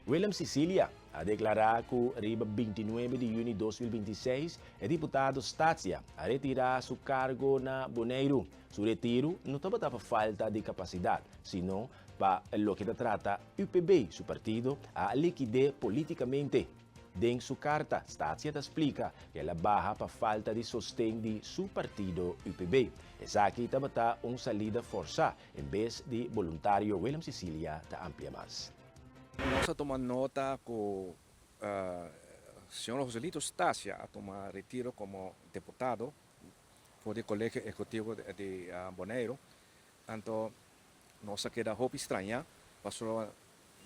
Willem Cicilia a deklará ku riba 29 di yüni 2026 e diputado Statia a retirá su kargo na Boneiru. Su retiro no tabata pa falta di kapasidat, sino pa loke ta trata UPB, su partido, a likid'é polítikamente. Den su karta, Statia ta splika ku el a baha pa falta di sosten di su partido UPB. Esaki tabata un salida forsá en bes di boluntario. Willem Cicilia ta amplia mas. Nos a tuma nota ku señor Joselito Statia a tuma retiro komo diputado for di Kolegio Ehekutivo di Boneiru. Anto nos a keda hopi strañá pasobra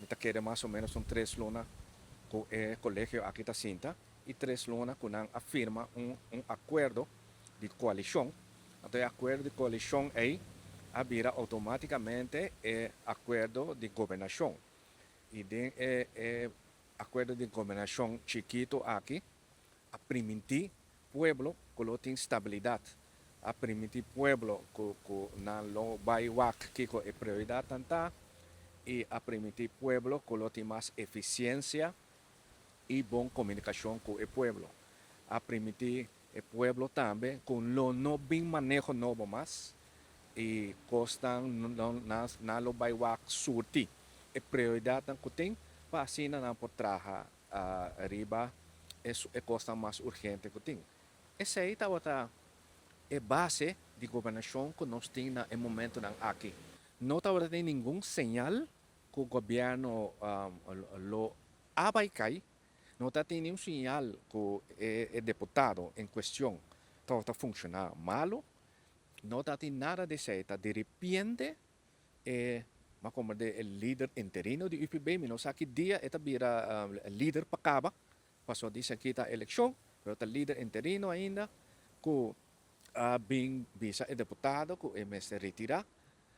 mi ta kere mas o ménos un tres luna ku e kolegio aki ta sinta i tres luna ku nan a firma un akuerdo di koalishon. Anto e akuerdo di koalishon ei a bira outomátikamente e akuerdo di gobernashon. I den e e akuerdo di gobernashon chikitu aki a primintí pueblo ku lo tin stabilidat, a primintí pueblo ku ku nan lo bai wak kiko e prioridatnan ta i a primintí pueblo ku lo tin mas efisiensia i bon komunikashon ku e pueblo. A primintí E pueblo tambe cu lo no bin maneho nobo mas y cosnan nan lo bay wak surti e prioridadnan cu tin pa asina nan por traha riba e cosnan mas urgente cu tin. Esey tabata e base di gobernacion cu nos tin na e momentonan aki. No tabata tin ningun señal cu gobierno lo a bay cay. No ta tin niun siñal ku e deputado en kuestion tabata funshoná malu. No ta tin nada di esei. Ta diripiente e m'a komprendé e lider interino di UPB, mi no sa ki dia e ta bira lider pa kaba, pasobra dicen aki ta elekshon, pero ta lider interino ainda ku a bin bisa e deputado ku e mester retirá.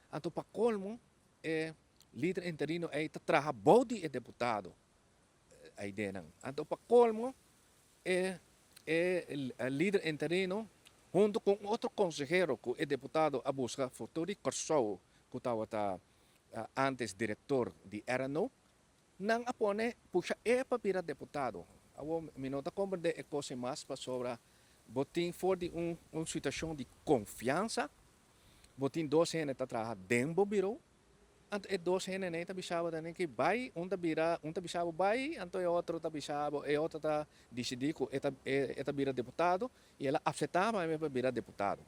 Anto pa kolmo e lider interino ei ta traha bou di e deputado. Aidenan. Anto pa colmo e e lider interino hunto cu un otro consehero cu e deputado a busca for tur di Corsou cu tabata antes director di RNO, nan a pone pusha e pa bira deputado. Awor mi no ta comprende e cos ei mas pasobra bo tin for di un un situacion di confiansa, bo tin dos hende ta traha den bo biro, Anto e dos hendenan ta bisa bo tambe ki bai, un ta bira, un ta bisa bo bai, anto e otro ta bisa bo, e otro ta disidí ku e ta e ta bira deputado i el a apseptá tambe pa bira deputado.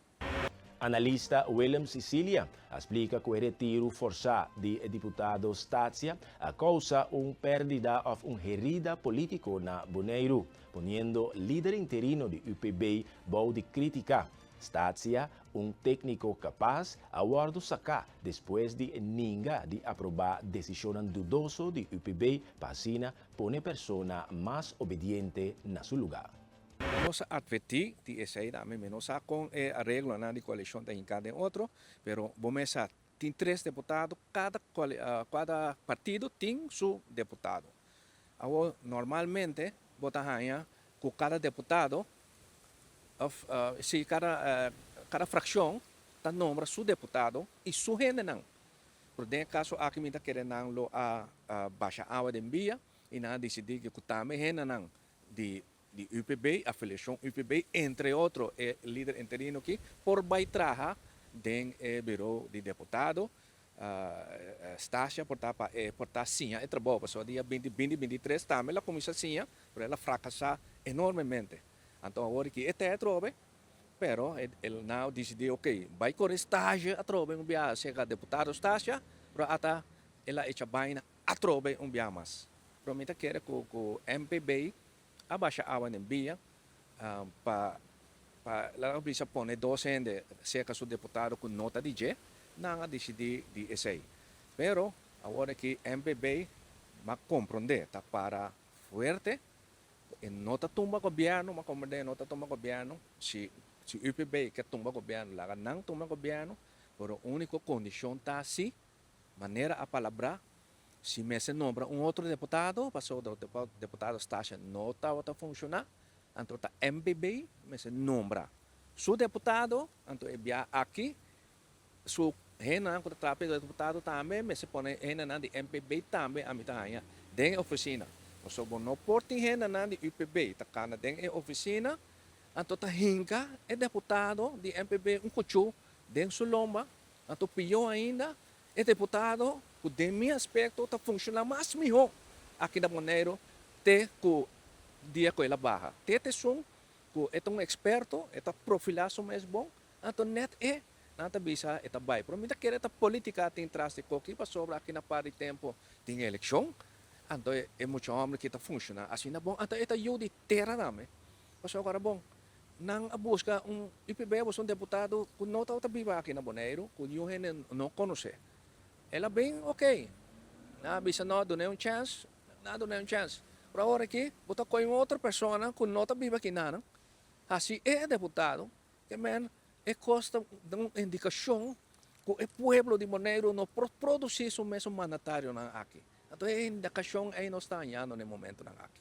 Analista Willem Cicilia a splika ku e retiru forsá di e diputado Statia a kousa un pèrdida òf un herida polítiko na Boneiru, poniendo lider interino di UPB bou di krítika. Statia, un tékniko kapas, a wòrdu saká despues di ninga di aprobá desishonnan dudoso di UPB pa asina pone persona mas obediente na su lugá. Nos a atvertí di esei tambe, mi no sa kon e areglonan di koalishon ta hinká den otro, pero bo mes sa tin tres deputado, kada kada partido tin su deputado. Awor normalmente bo ta haña ku kada deputado Of si kada kada frakshon ta nombra su deputado i su hendenan. Pero den e kaso aki mi ta kere nan lo a basha awa den bia i nan a disidí ku tambe hendenan di di UPB, afiliashon UPB, entre otro e lider interino aki por bai traha den e biro di deputado. Stasia por ta pa e por ta siña e trabou pasobra dia binti binti binti tres tambe el a kuminsá siña pero el a frakasá enormemente. Anto awor ki e te atrobe, pero el nau disidí ok, bai kore stage atrobe un biaha serka deputado Stasia, pero ata el a echa baina atrobe un biaha mas. Pero mi ta kere ku ku MPB a basha awa den bia pa pa laga bisa pone dos hende serka su deputado ku no ta di dje, nan a disidí di esei. Pero awor aki MPB m'a komprondé ta para fuerte. E no ta tumba gobierno, ma comprende e no ta tumba gobierno, si si UPB ke tumba gobierno laga nan tumba gobierno, pero unico condicion ta si, manera a palabra, si mester nombra un otro deputado, pasobra deputado Statia no tabata funciona, anto ta MPB mester nombra su deputado, anto e bia aki Su hendenan ku ta traha pa e diputado tambe mester pone hendenan di MPB tambe ami ta haña Den e ofisina. Pasobra bo no por tin hendenan di UPB ta kana den e ofisina, anto ta hinka e deputado di MPB un kuchú den su lomba, anto pió ainda e deputado ku den mi aspekto ta funshoná mas mihó aki na Boneiru te ku dia ku el a baha. Te ta esun ku e ta un eksperto, e ta profilá su mes bon, anto nèt e nan ta bisa e ta bai. Pero mi ta kere ta polítika tin tras di koki pasobra aki na par di tempu tin elekshon, anto e mucha hòmber ki ta funshoná asina bon, anto e ta yu di tera tambe. Pasobra ora bon, nan a buska un UPB, a buska un deputado ku no tabata biba aki na Boneiru, ku niun hende no konosé. El a bin, ok. Nan a bisa no, dun'é un chèns, nan a dun'é un chèns. Pero awor aki bo ta kohe un otro persona ku no ta biba aki nan, hasi e deputado, ke men e kos ta un indikashon ku e pueblo di Boneiru no por produsí su mesun mandatarionan aki. Anto e indikashon ei nos ta hañando na e momentonan aki.